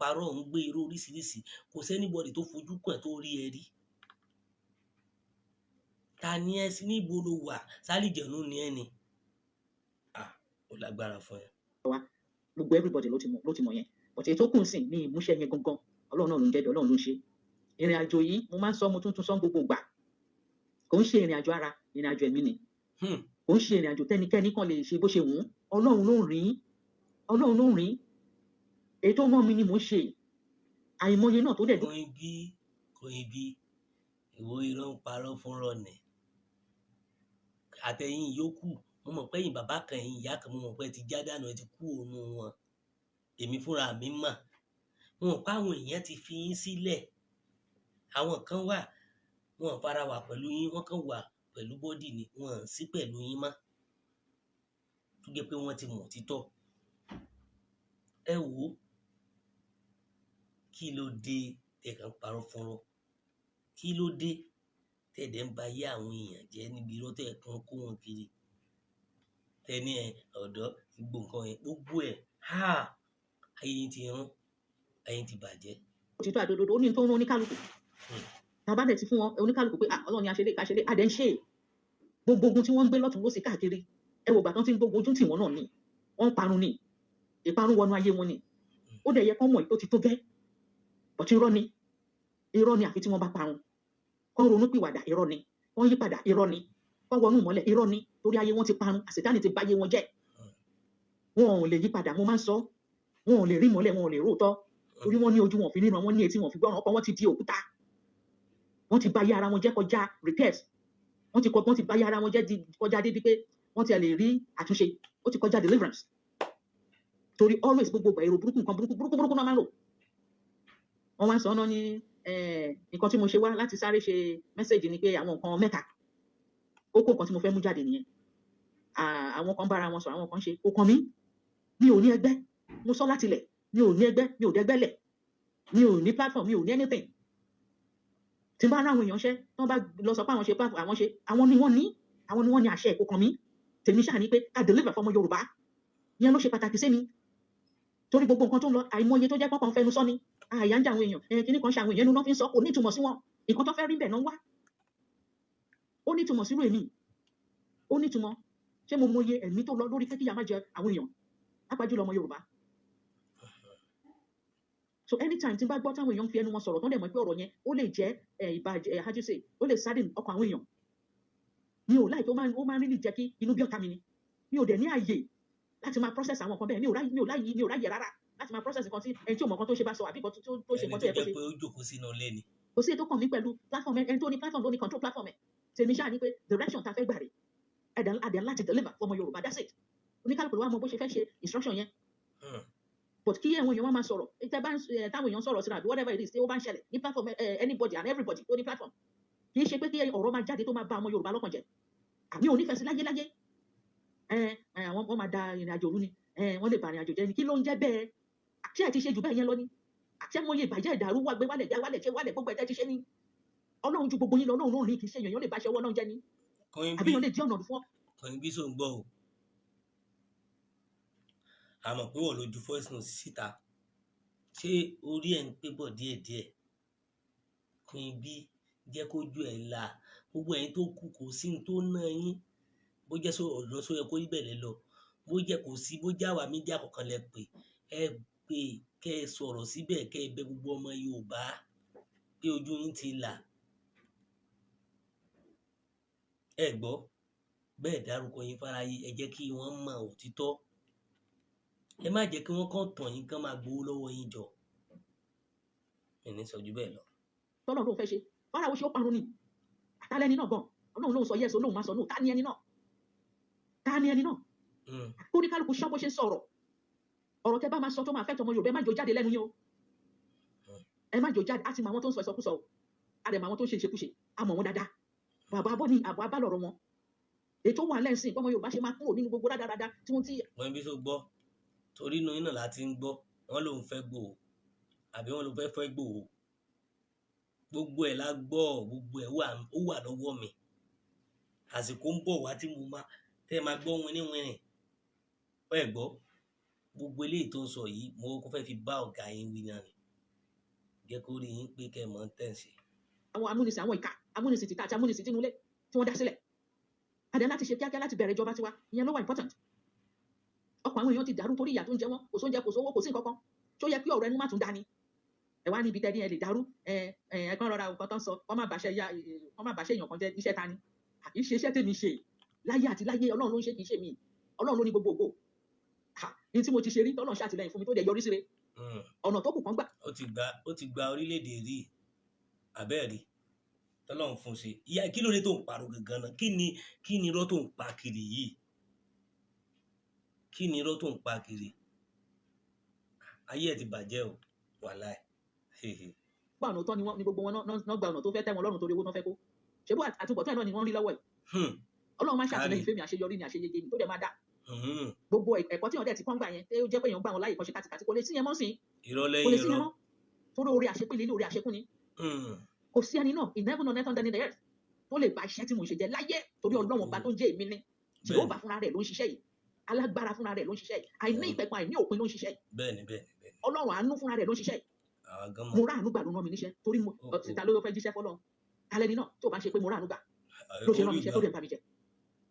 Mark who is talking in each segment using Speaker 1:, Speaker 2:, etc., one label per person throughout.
Speaker 1: parọ́, ò ń gbé irú oríṣiríṣi. Kò sí anybody tó fojú kàn ẹ́ tó rí ẹ rí. Ta ni ẹ sí? Níbo ló wà? Sálìjẹ̀nú ni ẹ ni? Ah, ó lágbára fún ẹ.
Speaker 2: Wa gbogbo everybody ló ti mọ̀ yẹn, but èyí tó kù sí ní ìmúṣẹ yẹn gangan, Ọlọ́run náà ló ń jẹ́ bẹ́ẹ̀, Ọlọ́run ló ń ṣe. Ìrìn àjò yìí, mo máa ń sọ, mo tún tún sọ gbogbo ìgbà, kò ń ṣe ìrìn àjò ara, ìrìn àjò ẹ̀mí ni. Kò ń ṣe ìrìn àjò tẹ́nikẹ́ni kan lè ṣe bó ṣe wù ú. Ọlọ́run ló ń rìn, Ọlọ́run ló ń rìn. Èyí tó mọ́ mi ni mò ń ṣe, àìmọye náà tó dẹ̀ dún.
Speaker 1: Queen B, Queen B, ìwọ irọ́ ń parọ́ fúnrọ́ ni. Àtẹ̀yìn yòókù, mo mọ̀ pé ẹ̀yin bàbá kan, ẹ̀yin ìyá kan, mo mọ̀ pé ẹ ti já dànù, ẹ ti kú òun wọn. Èmi fúnra mi mọ̀. Mo mọ̀ pé àwọn èèyàn ti fi yín sílẹ̀. Àwọn kan wà, wọn ò fara wà pẹ̀lú yín, wọ́n kàn wà pẹ̀lú body ni, wọn ò sí pẹ̀lú yín mọ́. Tó jẹ́ pé wọ́n ti mọ̀ òtítọ́. Ẹ wò ó, kí ló dé tẹ́ kàn ń parọ́ fúnrọ́? Kí ló dé tẹ́ dẹ̀ ń ba ayé àwọn èèyàn jẹ́ níbi irọ́ tẹ́ kàn kó wọn kiri? Tẹ́ ní ẹ ọ̀dọ́ gbogbo nǹkan yẹn, gbogbo ẹ̀, ha! Ayé yín ti rún, ayé yín ti bàjẹ́.
Speaker 2: Òtítọ́ àdodo ó ní tó ń rán oníkálukú. Tá a bá dẹ̀ ti fún wọn oníkálukú pé, ah, Ọlọ́run ni a ṣe lé, ká ṣe lé, a dẹ̀ ń ṣe é. Gbogbo ogun tí wọ́n ń gbé lọ́tùn lósì káàkiri, ẹ wò gbà tán tí ń gbógun ojú tì wọ́n náà ni wọ́n ń parun ni, ìparun wọnú ayé wọn ni. Ó dẹ̀ yẹ kán mọ̀ tó ti tó gẹ́, but irọ́ ni, irọ́ ni. Àfi tí wọ́n bá parun, kán ronú pìwàdà, irọ́ ni. Kán yí padà, irọ́ ni. Kán wọnú ìmọ́lẹ̀, irọ́ ni. Torí ayé wọn ti parun, àṣetánì ti báyé wọn jẹ́, wọn ò lè yí padà. Mo máa ń sọ, wọn ò lè rí ìmọ́lẹ̀, wọn ò lè róòtọ́, torí wọ́n ní ojú wọn fi ríran, wọ́n ní etí wọn fi gbọ́ràn, ọkàn wọn ti di òkúta, wọ́n ti báyé ara wọn jẹ́ kọjá repairs. Wọ́n ti báyé ara wọn jẹ́ di kọjá débi pé wọ́n ti lè rí àtúnṣe, ó ti kọjá deliverance. Torí always, gbogbo ìgbà, èrò burúkú, nǹkan burúkú burúkú burúkú náà máa ń lò. Wọ́n wá ń sọ ọ́nà ní nǹkan tí mo ṣe wá láti sáré ṣe message ni pé àwọn nǹkan mẹ́ta, kókó nǹkan tí mo fẹ́ mú jáde nìyẹn. Àwọn kan bára wọn sọ, àwọn kan ṣe kò kàn mí. Mi ò ní ẹgbẹ́, mo sọ láti ilẹ̀, mi ò ní ẹgbẹ́, mi ò dẹ́gbẹ́ lẹ̀, mi ò ní platform, mi ò ní anything. Tí n bá ráwọn èèyàn ṣẹ́, tí wọ́n bá lọ sọ pé àwọn ṣe platform, àwọn ṣe, àwọn ni wọ́n ní, àwọn ni wọ́n ní àṣẹ. Kò kàn mí. Tèmi ṣáà ní pé ká deliver fọmọ Yorùbá, yẹn ló ṣe pàtàkì sí mi. Torí gbogbo nǹkan tó ń lọ, àìmọye tó jẹ́ pọ́pọ́n fẹnu sọ ni àyà ń jà àwọn èèyàn ẹ̀, kíní kan ṣe àwọn èèyàn, ẹnu náà fi ń sọ, kò ní ìtumọ̀ sí wọn. Nǹkan tó fẹ́ rí bẹ́ẹ̀ náà ń wá. Ó ní ìtumọ̀ sírú èmi, ó ní ìtumọ̀. Ṣé mo mọye ẹ̀mí tó lọ lórí pé kíyà má jẹ àwọn èèyàn, pàápàá jùlọ ọmọ Yorùbá? So anytime tí n bá gbọ́ táwọn èèyàn ń fi ẹnu wọn sọ̀rọ̀, tó dẹ̀ mọ̀ pé ọ̀rọ̀ yẹn ó lè jẹ́ ẹ̀ ìbàjẹ́ ẹ̀, how do you say, ó lè sadden ọkàn àwọn èèyàn, mi ò láì tó máa, ó máa ń really jẹ́ kí inú bí ọ̀tá mi ni. Mi ò dẹ̀ ní àyè láti máa process àwọn nǹkan bẹ́ẹ̀. Mi ò ráyè, mi ò ráyè, mi ò ráyè rárá láti máa process nǹkan tí ẹni tí ò mọ̀ nǹkan tó ṣe bá sọ, àbí nǹkan tó ṣe
Speaker 1: ẹni
Speaker 2: nǹkan
Speaker 1: tó
Speaker 2: tó yẹ kó
Speaker 1: jẹ́
Speaker 2: ṣe.
Speaker 1: Pé ó jókòó sínú ilé ni.
Speaker 2: Kò sí ètò kàn mí pẹ̀lú platform. Ẹni tó ní platform ló ní control platform ẹ̀. Tèmi ṣáà ní pé direction ta fẹ́ gbà rè, ẹ̀dá adẹ̀ láti deliver fọmọ Yorùbá, that's it. Oníkálukú ló wá mọ bó ṣe fẹ́ ṣe instruction yẹn. But kí àwọn èèyàn wá máa sọ̀rọ̀, tẹ bá ń táwọn èèyàn sọ̀rọ̀ síra àbí whatever it is tí ó bá ń ṣẹlẹ̀ ní platform, anybody and everybody tó ní platform, kì í ṣe pé kí ọ̀rọ̀ máa jáde tó máa bà ọmọ Yorùbá lọ́kàn jẹ́. Àmì ò nífẹ̀ẹ́ sí láyéláyé. Ẹ ẹ àwọn wọn máa da ìrìn àjò rú ni, ẹ wọ́n lè bà ìrìn àjò jẹ́ ni. Kí ló ń jẹ́ bẹ́ẹ̀? Àti ẹ̀ ti ṣe jù bẹ́ẹ̀ yẹn lọ ni? Àti ẹ̀ mọye ìbàjẹ́, ìdàrú, wà gbé wálẹ̀, já wálẹ̀, ṣe wálẹ̀, gbogbo ẹ̀ tẹ́ ti ṣe ni. Ọlọ́run ju gbogbo yín lọ, Ọlọ́run ló rìn, kì í ṣe èèyàn lè bá ṣe ọwọ́ náà jẹ́ ni.
Speaker 1: Queen
Speaker 2: Àbí
Speaker 1: B.
Speaker 2: èèyàn lè dí ọ̀nà fún ọ.
Speaker 1: Queen B, sò ń gbọ́ o? Àmọ́ pé wọ́n ló ju voice note síta, ṣé orí ẹ̀ ń pé bọ̀ díẹ̀díẹ̀? Queen B, jẹ́ kójú ẹ̀ là. Gbogbo ẹ̀yin tó kù, kò sí ní tó ná yín. Bó jẹ́ sọ ọ̀dọ́ sọ yẹ kó rí bẹ̀rẹ̀ lọ, bó jẹ́ kò sí, bó jẹ́ àwa media kọ̀ọ̀kan lẹ pè, ẹ pè kẹ́ ẹ sọ̀rọ̀ síbẹ̀, kẹ́ ẹ bẹ gbogbo ọmọ Yorùbá pé ojú yín ti là. Ẹ gbọ́ bẹ́ẹ̀, dárúkọ yín fáráyé, ẹ jẹ́ kí wọ́n mọ òtítọ́. Ẹ má jẹ́ kí wọ́n kàn tàn yín, kán máa gbowó lọ́wọ́ yín jọ. Ẹ ní sọ ju bẹ́ẹ̀ lọ.
Speaker 2: Tọ́lọ́run ló fẹ́ ṣe Fáráò ṣe, ó parun ni. Àtàlẹ́ni náà gan, Ọlọ́run ló ń sọ yes, Olóhùn máa sọ no. Ta ni ẹni náà? Ta ni ẹni náà? Kóníkálukú ṣọ́ bó ṣe ń sọ̀rọ̀. Ọ̀rọ̀ tẹ́ bá máa sọ tó máa fẹ́ tọmọ Yorùbá, ẹ má jò jáde lẹ́nu yín o. Ẹ má jò jáde. Á ti mọ àwọn tó ń sọ ìsọkúsọ o, á dẹ̀ mọ àwọn tó ń ṣe ìṣekúṣe, á mọ̀ wọn dáadáa. Bàbá bọ́ ni àbọ̀ abálọ̀rọ̀ wọn ètò wà lẹ́sìn bọ́mọ Yorùbá ṣe máa kúrò nínú gbogbo rádaràda tí wọ́n ti.
Speaker 1: Wọ́n bí tó gbọ́, torí inú yín náà láti ń gbọ́ wọ́n lòun fẹ́ gbòó, àbí wọ́n lòun fẹ́ fẹ́ gbòó. Gbogbo ẹ̀ la gbọ́, gbogbo ẹ̀ wà, ó wà lọ́wọ́ mi. Àsìkò ń bọ̀ wá tí mo máa tẹ́ ẹ máa gbọ́ wínníwínní. Ẹ gbọ́, gbogbo eléyìí tó ń sọ yìí, mo kọ́kọ́ fẹ́ fi bá ọ̀gá yín wí náà ni. Jẹ́ kó rí yín pé kẹ́ ẹ mọ̀ ń tẹ̀sí.
Speaker 2: Àwọn amúnisìn, àwọn ìka amúnisìn tìta àti amúnisìn tinúlé tí wọ́n dá sílẹ̀, a dẹ̀ láti ṣe kíákíá láti bẹ̀rẹ̀ ìjọba tiwa. Ìyẹn ló wà important. Ọkọ̀ àwọn èèyàn ti dàrú torí ìyà tó ń jẹ wọ́n. Kò sóúnjẹ, kò sówó, kò sí nǹkan kan tó yẹ kí ọ̀rọ̀ ẹnu má tún dání. Ẹ wá níbi tẹ́ni ẹ lè dàrú. Ẹ ẹ ẹ kàn rọra nǹkan tó ń sọ, kọ́ má bàṣẹ ya, kọ́ má bàṣẹ èèyàn kan jẹ́. Iṣẹ́ ta ni? Kì í ṣe iṣẹ́ tèmi ṣe láyé àti láyé. Ọlọ́run ló ń ṣe, kì í ṣe mi. Ọlọ́run ló ní gbogbo ògo. Ní tí mo ti ṣe rí, tọ́lọ́run ṣàtìlẹ́yìn fún mi tó dẹ̀ yọrí síre. Ọ̀nà tó kù kan gbà.
Speaker 1: Ó ti gba orílẹ̀-èdè rí abẹ́ẹ̀rí tọ́lọ́run fún un ṣe. Ìyá, kí ló dé tó ń parọ́ gangan náà? Kí ni irọ́ tó ń pa kiri yìí? Kí ni irọ́ tó ń pa kiri? Ayé ẹ̀ ti bàjẹ́ o, wàláì.
Speaker 2: Gba ọ̀nà tó ni wọ́n ní gbogbo wọn náà gba ọ̀nà tó fẹ́ tẹ́ wọn lọ́rùn torí owó tó fẹ́ kó ṣe bó àtúbọ̀tán náà ni wọ́n ń rí lọ́wọ́ yìí. Ọlọ́run máa ń ṣàtìlẹ́yìn fẹ́mi. Àṣeyọrí ni, àṣeyege ni tó dẹ̀ máa dà. Gbogbo ẹ̀kọ́ tí wọ́n dẹ̀ ti kọ́ ń gbà yẹn, tó jẹ́ pé èèyàn gbà wọn láyè kan ṣe kàtìkàtì, kò lè sí yẹn mọ́ sí.
Speaker 1: Irọ́
Speaker 2: Kò lè
Speaker 1: lẹ́yìn
Speaker 2: sí yẹn
Speaker 1: irọ́.
Speaker 2: mọ́ torí oore àṣepé lílé, oore àṣekún ni. Kò sí ẹni náà in heaven on earth, under the earth tó lè ba iṣẹ́ tí mo ń ṣe jẹ́ láyé, torí Ọlọ́run ọba tó ń jẹ́ èmi ní Jèhófà fúnra rẹ̀ ló ń ṣiṣẹ́ yìí. Alágbára fúnra rẹ̀ ló ń ṣiṣẹ́ yìí. Àìní ìpẹ̀kun, àìní òpin ló ń ṣiṣẹ́ yìí.
Speaker 1: bẹ́ẹ̀ni bẹ́ẹ̀ni bẹ́ẹ̀ni
Speaker 2: Ọlọ́run àánú fúnra rẹ̀ ló ń ṣiṣẹ́ yìí.
Speaker 1: Àwọn gan
Speaker 2: Mo
Speaker 1: mọ̀.
Speaker 2: ráàánú gbà ló rán mi níṣẹ́ torí mo
Speaker 1: Ó, ó.
Speaker 2: Síta ló fẹ́ jíṣẹ́ fọlọ́run alẹ́ ni náà tó bá ṣe pé mo ráàánú gbà ló ṣe rán mi iṣẹ́ tó dẹ̀ bá mi jẹ́.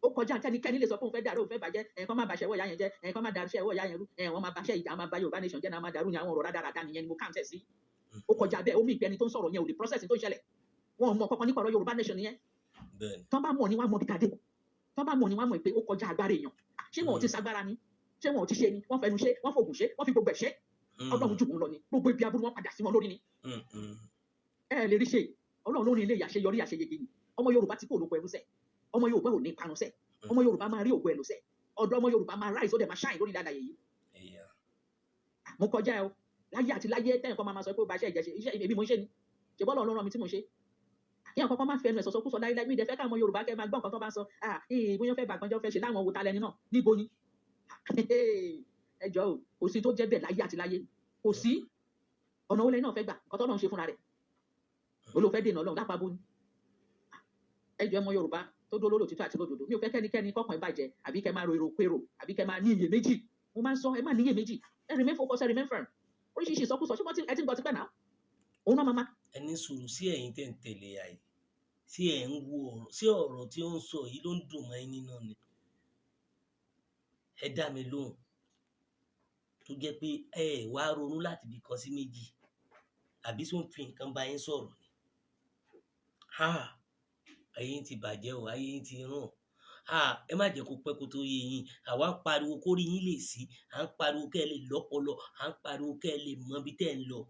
Speaker 2: Ó kọjá kẹ́nikẹ́ni lè sọ pé òun fẹ́ dàrú, òun fẹ́ bàjẹ́, ẹ̀kan má bàṣẹ́ wọ̀ ìyá yẹn jẹ́, ẹ̀kan má dàrú iṣẹ́ wọ̀ ìyá yẹn rú, ẹ̀ wọ́n máa bàṣẹ́ ìjà, máa ba Yorùbá nation jẹ́ náà, máa dàrú ní àwọn ọ̀rọ̀ rádaràda nìyẹn ni mo kàn tẹ̀ sí. Ó kọjá bẹ́ẹ̀. Ó mì ìgbẹ́ni tó ń sọ̀rọ̀ yẹn ò lè process tó ń ṣẹlẹ̀. Wọn ò mọ kankan nípa ọ̀rọ̀ Yorùbá nation yẹn. Tán bá mọ̀ ni wọ́n á mọ bí tàdé. Tán bá mọ̀ ni wọ́n á mọ̀ pé ó kọjá agbára èèyàn. Ṣé wọn ò ti sagbára ni? Ṣé wọn ò ti ṣe ni? Wọ́n fẹnu ṣe, wọ́n fògùn ṣe, wọ́n fi gbogbo ẹ̀ ṣe. Ọlọ́run jù wọn lọ ni. Gbogbo ibi aburú wọn padà sí wọn lórí ni. Ẹ lè rí ṣe. Ọlọ́run ló ní ilé àṣeyọrí, àṣeyege ni. Ọmọ Yorùbá tí kò lóko ẹrú sẹ, ọmọ Yorùbá ò ní parun sẹ. Ọmọ Yorùbá máa rí ògo ẹ lò sẹ. Ọ̀dọ́ ọmọ Yorùbá máa rise, ó dẹ̀ máa shine lórí dáadáa yìí. Mo kọjá ẹ o láyé àti láyé. Tẹ́yìn kan máa sọ pé ó bá iṣẹ́ ìjẹ́ṣe iṣẹ́ èmi mo ń ṣe ni. Ṣe bọ́lá Ọlọ́run mi tí mo ń ṣe kí àwọn kankan máa fẹnu ẹ̀ sọ̀sọ́ kú sọ láíláí. Mi ìdẹ́fẹ́ káwọn ọmọ Yorùbá kẹ́ máa gbọ́ nǹkan tó bá ń sọ. Ah, ee, bóyá fẹ́ bàgbọ́njọ́ fẹ́ ṣe láwọn wo talẹ́ni náà níbo ni? Ẹ jọ o, kò sí tó jẹ́ bẹ́ẹ̀ láyé àti láyé. Kò sí ọ̀nà olè náà fẹ́ gbà nǹkan tó lọ́n ṣe fúnra rẹ̀ olóòfẹ́ dènà Ọlọ́run lápapọ̀ ni. Ẹ jọ, ọmọ Yorùbá tó dúró lórí òtítọ́ àti lódodo, mi ò fẹ́ kẹ́nikẹ́ni kọ́kàn ẹ bàjẹ́, àbí kẹ́ máa ro èrò pérò, àbí kẹ́ máa ní iyèméjì. Mo máa ń sọ, ẹ má ní iyèméjì, ẹ remain focus, ẹ remain firm. Oríṣiríṣi ìsọkúsọ, ṣé wọ́n ti ẹ ti ń gbọ́ tipẹ́ náà, òun náà máa
Speaker 1: Ẹ ní sùúrù sí ẹ̀yin tẹ́ ń tẹ̀lé àyè sí. Ẹ̀ ń wo ọ̀rọ̀ sí ọ̀rọ̀ tí ó ń sọ yìí ló ń dùn mọ́ yín nínú ni. Ẹ dá mi lóhùn. Tó jẹ́ pé ẹ wá ronú láti ibì kan sí méjì, àbí tó ń fi nǹkan bá yín sọ̀rọ̀ ni? Ha, ayé yín ti bàjẹ́ o, ayé yín ti rùn. Ha, ẹ má jẹ́ kó pẹ́ kó tó yé yín. Àwa ń pariwo kórí yín lè sí, à ń pariwo kẹ́ ẹ lè lọ́pọlọ, à ń pariwo kẹ́ ẹ lè mọ ibi tẹ́ ẹ ń lọ.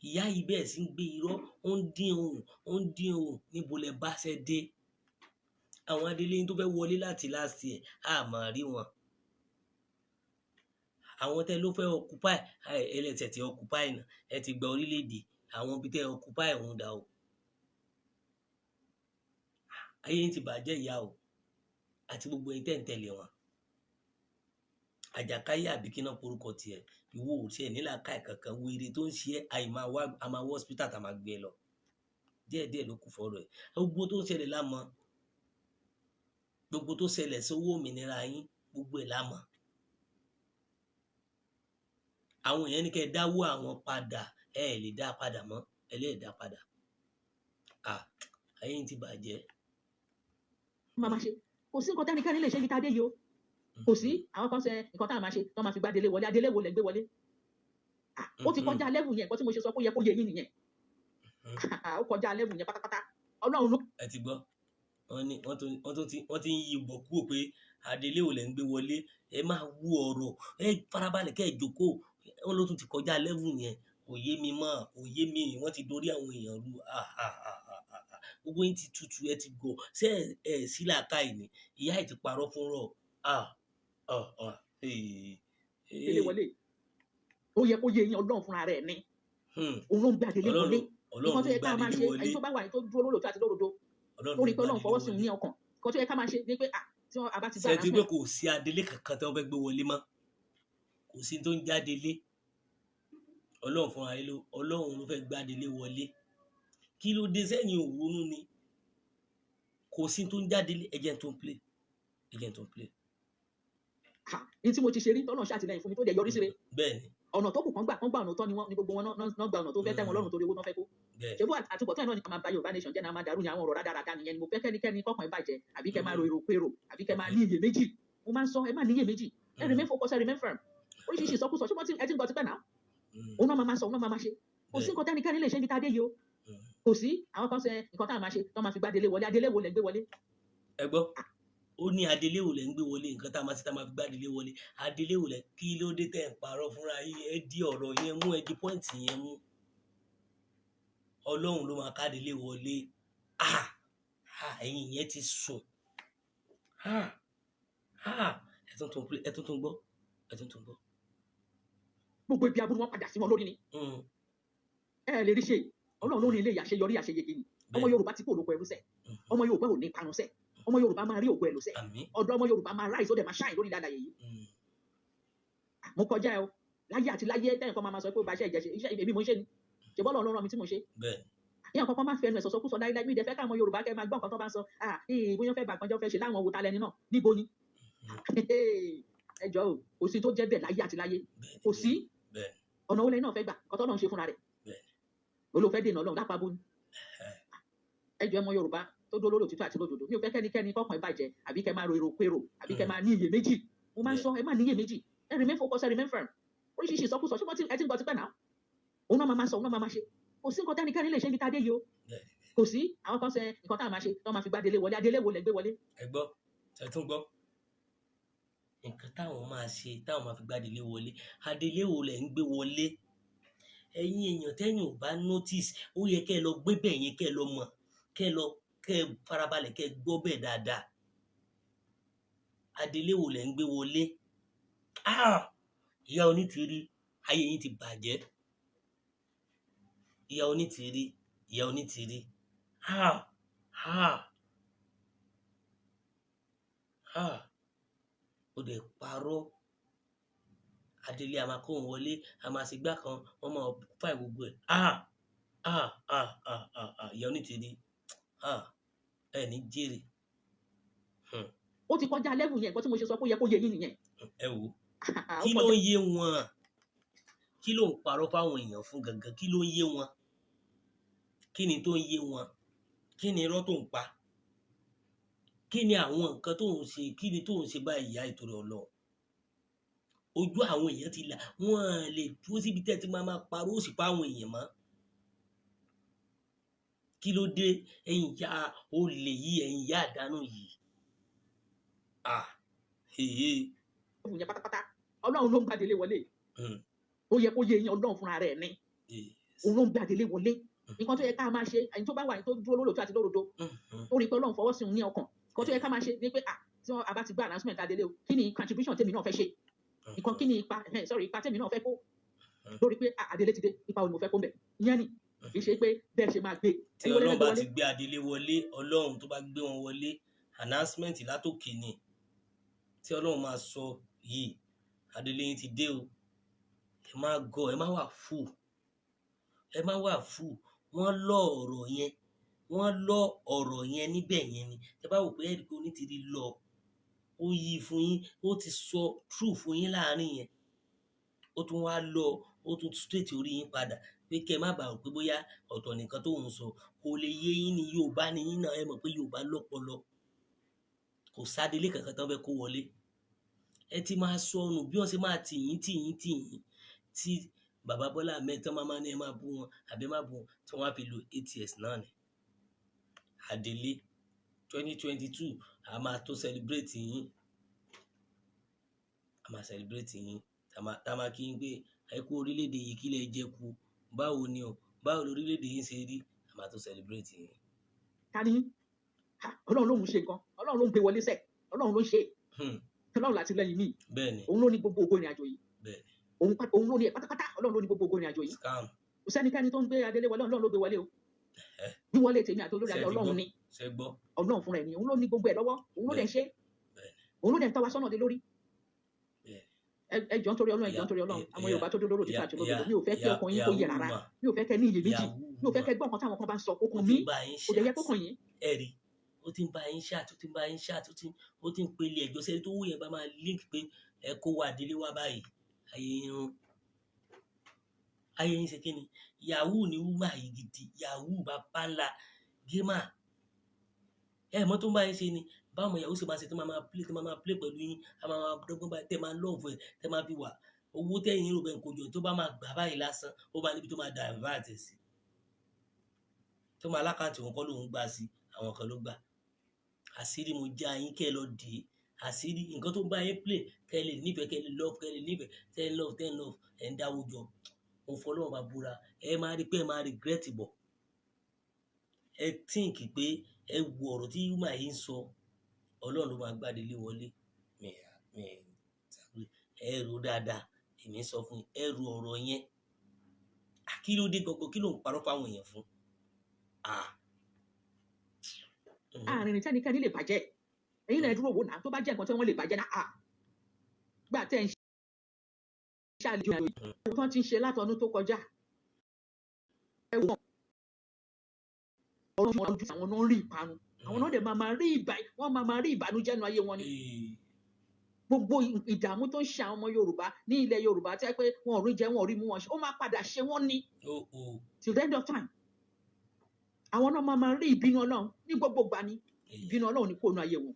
Speaker 1: Ìyá yìí bẹ́ẹ̀ sí ń gbé irọ́, ó ń dín ohùn, ó ń dín ohùn. Níbo lẹ bá ṣẹ́ dé? Àwọn adelé yín tó fẹ́ wọlé láti last year, a máa rí wọn. Àwọn tẹ́ ló fẹ́ occupy ẹlẹ́tẹ̀ tí occupy náà, ẹ ti gba orílẹ̀-èdè. Àwọn ibi tẹ́ occupy òun dà o? Ayé yín ti bàjẹ́, ìyá o, àti gbogbo ẹ̀yin tẹ́ ń tẹ̀lé wọn. Àjàkáyé àbí kí náà porúkọ tiẹ̀? Ìwọ ò tiẹ̀ nílàákàyè kankan. Wèrè tó ń ṣe ẹ́, àìmáa wá a máa wọ hospital tá a máa gbé e lọ. Díẹ̀díẹ̀ ló kù fọ́rọ̀ ẹ̀. Gbogbo tó ń ṣẹlẹ̀ lámọ̀, gbogbo tó ṣẹlẹ̀ sí owó òmìnira yín, gbogbo ẹ̀ lámọ̀. Àwọn èèyàn ní kẹ́ ẹ dáwó àwọn padà, ẹ ẹ̀ lè dá padà mọ́, ẹ lè dá padà. À, ayé yín ti bàjẹ́.
Speaker 2: Máa ṣe kò sí nǹkan tẹ́nikẹ́ni lè ṣe níta dé yìí o. Kò sí. Àwọn kan ṣe nǹkan táwọn máa ṣe tó máa fi gbá délé wọlé. Adélé wo lẹ gbé wọlé? Ah, ó ti kọjá level yẹn. Nǹkan tí mo ṣe sọ pé ó yẹ kó yé yín nìyẹn. Ó kọjá level yẹn pátápátá. Ọlọ́run ló
Speaker 1: Ẹ ti gbọ́, wọ́n ní wọ́n ti ń yí bọ̀ kúrò pé adelé ò lẹ̀ ń gbé wọlé. Ẹ máa wú ọ̀rọ̀, ẹ farabalẹ̀ kẹ́ ẹ jókòó. Wọ́n ló tún ti kọjá level yẹn. Kò yé mi mọ́, kò yé mi. Wọ́n ti dorí àwọn èèyàn rú. Ah, ah, ah, ah, ah, ah. Gbogbo yín ti tutù, ẹ ti gọ̀ ṣé ẹ sí làákàyè ni? Ìyá ẹ ti parọ́ fún rọ̀. Ah, ah, ah, ee,
Speaker 2: délé
Speaker 1: ee.
Speaker 2: wọlé. Ó yẹ kó yé yín. Ọlọ́run fúnra rẹ̀ ni. Òun ló ń gbé adélé
Speaker 1: Ọlọ́run
Speaker 2: wọlé.
Speaker 1: Ọlọ́run
Speaker 2: Nǹkan tó
Speaker 1: ló
Speaker 2: yẹ
Speaker 1: gbá
Speaker 2: ká máa
Speaker 1: adélé
Speaker 2: ṣe,
Speaker 1: wọlé.
Speaker 2: ẹni tó bá wà ní tó dúró lóòótọ́ àti lódodo,
Speaker 1: Ọlọ́run
Speaker 2: tó
Speaker 1: ló
Speaker 2: rí pé
Speaker 1: gbá
Speaker 2: Ọlọ́run
Speaker 1: adélé
Speaker 2: fọwọ́ sí òun
Speaker 1: wọlé.
Speaker 2: ní ọkàn, nǹkan tó yẹ ká máa ṣe ni pé à tí wọ́n a bá ti gbá
Speaker 1: Ṣe ti pé
Speaker 2: announcement
Speaker 1: kò sí adelé kankan tí wọ́n fẹ́ gbé wọlé mọ́? Kò sí tó ń jáde lé. Ọlọ́run fúnra rẹ̀ ló, Ọlọ́run ló fẹ́ gbá adelé wọlé. Kí ló dé sẹ́yìn òwúrú ni? Kò sí tó ń jáde lé. Ẹjẹ́ tó ń play, ẹjẹ́ tó ń play.
Speaker 2: Ha, ní tí mo ti ṣe rí, tọ́lọ́run ṣàtìlẹ́yìn fún mi tó dẹ̀ yọrí síre.
Speaker 1: Bẹ́ẹ̀ ni.
Speaker 2: Ọ̀nà tó kù kan gbà, kan gbà ọ̀nà tó ni wọ́n ní gbogbo wọn náà gba ọ̀nà tó fẹ́ tẹ́ wọn lọ́rùn torí owó náà fẹ́ kó. Ṣé bó àtúbọ̀tán náà ni ká máa ba Yorùbá nation jẹ́ náà, máa dàrú ní àwọn ọ̀rọ̀ rádaràda nìyẹn ni. Mo fẹ́ kẹ́nikẹ́ni kọ́kàn ẹ̀ bàjẹ́ àbí kẹ́ máa ro èrò pérò àbí kẹ́ máa ní iyèméjì. Mo máa ń sọ, ẹ má ní iyèméjì, ẹ remain focus, ẹ remain firm. Oríṣiríṣi ìsọkúsọ, ṣé wọ́n ti ẹ ti ń gbọ́ tipẹ́ náà? Òun náà máa sọ, òun náà máa ṣe. Kò sí nǹkan tẹ́nikẹ́ni lè ṣe níbi tá a dé yìí o. Kò sí. Àwọn kan ṣe nǹkan táwọn máa ṣe tó máa fi gbá adelé wọlé. Adelé wo lẹ gbé wọlé?
Speaker 1: Ẹ gbọ́, ó ní adelé wo lẹ ń gbé wọlé? Nǹkan tá a máa ṣe tá a máa fi gbá adelé wọlé, adelé wo lẹ? Kí ló dé tẹ̀ ń parọ́ fúnra yín? Ẹ di ọ̀rọ̀ yẹn mú, ẹ di point yẹn mú. Ọlọ́run ló máa kádélé wọlé. Ah ah, ẹ̀yin yẹn ti sùn. Ah ah, ẹ tún tún ẹ tún tún gbọ́, ẹ tún tún gbọ́.
Speaker 2: Gbogbo ibi aburú wọn padà sí wọn lórí ni. Ẹ lè rí ṣe. Ọlọ́run ló ní ilé àṣeyọrí, àṣeyege ni. Ọmọ Yorùbá tí kò lóko ẹrú sẹ, ọmọ Yorùbá ò ní parun sẹ, ọmọ Yorùbá máa rí ògo ẹ lò sẹ.
Speaker 1: Àmín.
Speaker 2: Ọ̀dọ̀ ọmọ Yorùbá máa rise, ó dẹ̀ máa shine lórí dáadáa yìí. Mo kọjá ẹ o láyé àti láyé. Tẹ́yìn kan máa sọ pé ó bá iṣẹ́ ìjẹ́ṣe, iṣẹ́ èmi mo ń ṣe ni. Ṣe bọ́lọ̀ ló rán mi tí mo ṣe? Ìyá kankan máa ń fẹnu ẹ̀ sọ̀sọ́ kú sọ láíláí. Mi ìdẹ́fẹ́ káwọn Yorùbá kẹ́ máa gbọ́ nǹkan tó bá ń sọ. Ah, ee, bóyá fẹ́ bàgbọ́njọ́ fẹ́ ṣe láwọn wo talẹ́ni náà níbo ni? Ẹ jọ o, kò sí tó jẹ́ bẹ́ẹ̀ láyé àti láyé. Kò sí. Ọ̀nà olè náà fẹ́ gbà kọ́tọ́ náà ń ṣe fúnra rẹ̀. Olóòfẹ́ dènà Ọlọ́run lápapọ̀ ni. Ẹ jọ, ọmọ Yorùbá tó dúró lórí òtítọ́ àti lódodo, mi ò fẹ́ kẹ́nikẹ́ni kọ́kàn ẹ̀ bàjẹ́ àbí kẹ́ máa ro èrò pérò àbí kẹ́ máa ní iyèméjì. Mo máa ń sọ, ẹ má ní iyèméjì, ẹ remain focus, ẹ remain firm. Oríṣiríṣi ìsọkúsọ, ṣé wọ́n ti ẹ ti ń gbọ́ tipẹ́ náà? Òun náà máa sọ, òun náà máa ṣe. Kò sí nǹkan tẹ́nikẹ́ni lè ṣe níbi tá a dé yìí o. Kò sí. Àwọn kan ṣe nǹkan táwọn máa ṣe tó máa fi gbá adelé wọlé. Adelé wo lẹ gbé wọlé?
Speaker 1: Ẹ gbọ́, ẹ tún gbọ́. Nǹkan táwọn máa ṣe táwọn máa fi gbá adelé wọlé, adelé wo lẹ ń gbé wọlé? Ẹ̀yin èèyàn, tẹ́yìn ò bá notice, ó yẹ kẹ́ ẹ lọ gbé bẹ́ẹ̀ yẹn, kẹ́ ẹ lọ mọ̀, kẹ́ ẹ lọ, kẹ́ ẹ farabalẹ̀, kẹ́ ẹ gbọ́ bẹ́ẹ̀ dáadáa. Adelé wo lẹ ń gbé wọlé? Ah, ìyá Onítìrí, ayé yín ti bàjẹ́. Ìyá Onítìrí, ìyá Onítìrí, ah ah ah, ó dẹ̀ parọ́. Adelé a máa kó òun wọlé, a máa ṣe gbá kan, wọ́n máa fà gbogbo ẹ̀. Ah ah ah ah ah ah, ìyá Onítìrí, ah, ẹ ní jèrè.
Speaker 2: Ó ti kọjá level yẹn. Nǹkan tí mo ṣe sọ pé ó yẹ kó yé yín nìyẹn.
Speaker 1: Ẹ wò ó.
Speaker 2: Ó
Speaker 1: Kí ló
Speaker 2: kọjá.
Speaker 1: ń yé wọn? Kí ló ń parọ́ fáwọn èèyàn fún gangan? Kí ló ń yé wọn? Kí ni tó ń yé wọn? Kí ni irọ́ tó ń pa? Kí ni àwọn nǹkan tó ń ṣe? Kí ni tó ń ṣe báyìí? Ìyá ìtòrò Ọlọ́run, ojú àwọn èèyàn ti là. Wọ́n lè dúró síbi tẹ́ ti máa máa parọ́ òsì fáwọn èèyàn mọ́. Kí ló dé, ẹ̀yin ìyá olè yìí, ẹ̀yin ìyá àdánù yìí? Ah, èyí.
Speaker 2: Yẹn pátápátá, Ọlọ́run ló ń gbàdélé wọlé. Ó yẹ kó yé yín. Ọlọ́run fúnra rẹ̀ ni. Òun ló ń gbàdélé wọlé. Nǹkan tó yẹ ká máa ṣe, ẹni tó bá wà ní tó dúró lórí òtítọ́ àti lódodo, tó rí i pé Ọlọ́run fọwọ́ sí òun ní ọkàn, nǹkan tó yẹ ká máa ṣe ni pé, ah, tí wọ́n a bá ti gbọ́ announcement adélé o, kí ni contribution tèmi náà fẹ́ ṣe? Nǹkan kí ni ipa, sorry, ipa tèmi náà fẹ́ kó lórí pé, ah, adélé ti dé, ipa wo ni mo fẹ́ kó mbẹ̀? Ìyẹn ni. Kì í ṣe pé bẹ́ẹ̀ ṣe máa gbé.
Speaker 1: Tí
Speaker 2: Ẹ̀yin wọlé
Speaker 1: Ọlọ́run
Speaker 2: lẹ́gbẹ̀ẹ́
Speaker 1: bá
Speaker 2: wọlé.
Speaker 1: ti gbé adelé wọlé, Ọlọ́run tó bá gbé wọn wọlé, announcement látòkè ni tí Ọlọ́run máa sọ yìí, adelé yín ti dé o. Ẹ má gọ, ẹ má wà fù, ẹ má wà fù. Wọ́n lọ ọ̀rọ̀ yẹn, wọ́n lọ ọ̀rọ̀ yẹn níbẹ̀ yẹn ni. Ẹ bá wò pé ẹ̀rí pé Onítìrí lọ, ó yí fún yín, ó ti sọ true fún yín láàrin yẹn, ó tún wá lọ, ó tún straight orí yín padà pé kẹ́ ẹ má bàa rò pé bóyá ọ̀tọ̀ nìkan tó ń sọ kò lè yé yín ní. Yorùbá ni yín náà, ẹ mọ̀ pé Yorùbá lọ́pọlọ. Kò sádélé kankan tán fẹ́ kó wọlé. Ẹ ti máa sọnù bí wọ́n ṣe máa tì yín, tì yín, tì yín, tí bàbá Bọ́lá Ahmed tán máa ní ẹ máa bú wọn àbí ẹ má bú wọn, tí wọ́n á fi lo 8 years náà ni. Adelé 2022, a máa tó celebrate yín, a máa celebrate yín, tá a máa kí yín pé ẹ kú orílẹ̀-èdè yìí, kí lẹ jẹ kú, báwo ni o, báwo lórílẹ̀-èdè yín ṣe rí, a máa tó celebrate yín.
Speaker 2: Ta ni? Ha, Ọlọ́run ló ń ṣe nǹkan. Ọlọ́run ló ń gbé wọlé sẹ̀. Ọlọ́run ló ń ṣe. Ọlọ́run láti lẹ́yìn mi. Òun ló ní gbogbo ògo ìrìn àjò yìí. Òun ló ní ẹ̀ pátápátá. Ọlọ́run ló ní gbogbo ògo ìrìn àjò yìí.
Speaker 1: Scam.
Speaker 2: Kò sẹ́nikẹ́ni tó ń gbé adélé wọlé. Ọlọ́run ló gbé wọlé o. Wíwọlé tèmi àti olórí
Speaker 1: Ṣé
Speaker 2: adé
Speaker 1: ẹ ti
Speaker 2: Ọlọ́run
Speaker 1: gbọ́?
Speaker 2: ni.
Speaker 1: Ṣé gbọ́?
Speaker 2: Ọlọ́run fúnra ẹ̀ ni. Òun ló ní gbogbo ẹ̀ lọ́wọ́. Òun ló dẹ̀ ń ṣe. Òun ló dẹ̀ ń tọ́ wa sọ́nà dé lórí. Ẹ jọ̀ọ́ nítorí Ọlọ́run, ẹ jọ̀ọ́ nítorí Ọlọ́run, àwọn Yorùbá tó dúró lórí òtítọ́ àti olódodo, mi ò fẹ́ kí ọkàn yín kó yẹ̀ rárá. Mi ò fẹ́ kẹ́ ní iyèméjì. Mi ò fẹ́ kẹ́ gbọ́ nǹkan táwọn kan bá ń sọ. Okùn mi kò dẹ̀ yẹ kó kàn yín.
Speaker 1: Ẹ rí, ó ti ń bá yín ṣáàtì, ó ti ń bá yín ṣáàtì, ó ti ń pe ilé ẹjọ́ sẹ́ni tó wù yẹn bá máa link pé ẹ kó wa délé wá báyìí, ayé yín rún. Ayé yín ṣe kí ni? Yahoo ni wúmà yìí gidi, yahoo bàbá ńlá gímà. Ẹ mọ̀ tó ń bá yín ṣe ni báwọn yahoo ṣe máa ṣe, tó máa máa play, tó máa máa play pẹ̀lú yín, a máa máa dọ́gbọ́n báyìí, tẹ́ máa love ẹ̀, tẹ́ máa fi wà owó tẹ́yìn rò bẹ́ẹ̀ kó jọ, tó bá máa gbà báyìí lásán, ó máa níbi tó máa divert ẹ̀ sí, tó máa lákàntì wọn kọ́ lòún gbà sí, àwọn kan ló gbà. Àṣírí mo já yín, kẹ́ ẹ lọ dè é. Àṣírí nǹkan tó ń bá yín play, kẹ́ ẹ lè nífẹ̀ẹ́, kẹ́ ẹ lè love, kẹ́ ẹ lè nífẹ̀ẹ́, tẹ́ ẹ love, tẹ́ ẹ love, ẹ̀ ń dáwó jọ. Mo fọlọ́run bá búra, ẹ máa rí pé ẹ máa regret bọ̀. Ẹ think pé ẹ wo ọ̀rọ̀ tí woman yìí ń sọ, Ọlọ́run ló máa gbádìí lé wọlé. Mi mi ẹ rò dáadáa, èmi sọ fún yín, ẹ rò ọ̀rọ̀ yẹn. Kí ló dé gangan? Kí ló ń parọ́ fáwọn èèyàn fún?
Speaker 2: Àárín ní tẹ́nikẹ́ni lè bàjẹ́. Ẹ̀yin náà dúró wò náà, tó bá jẹ́ nǹkan tí wọ́n lè bàjẹ́ náà, gbà tẹ́ ń ṣàlejò yìí tó ti ń ṣe látọdún tó kọjá, ẹ wò ọ̀rọ̀ wọn ojú àwọn náà ń rí ìparun, àwọn náà dẹ̀ máa máa rí ìbà, wọ́n máa máa rí ìbànújẹ́ nu ayé wọn ni. Gbogbo ìdààmú tó ń ṣe àwọn ọmọ Yorùbá ní ilẹ̀ Yorùbá, tẹ́ pé wọn ò rí jẹ, wọn ò rí mú, wọn ṣe, ó máa padà ṣe wọ́n ní till the end of time. Àwọn náà máa máa rí ìbínú Ọlọ́run ní gbogbo ìgbà ni. Ìbínú Ọlọ́run ní kó nu ayé wọn.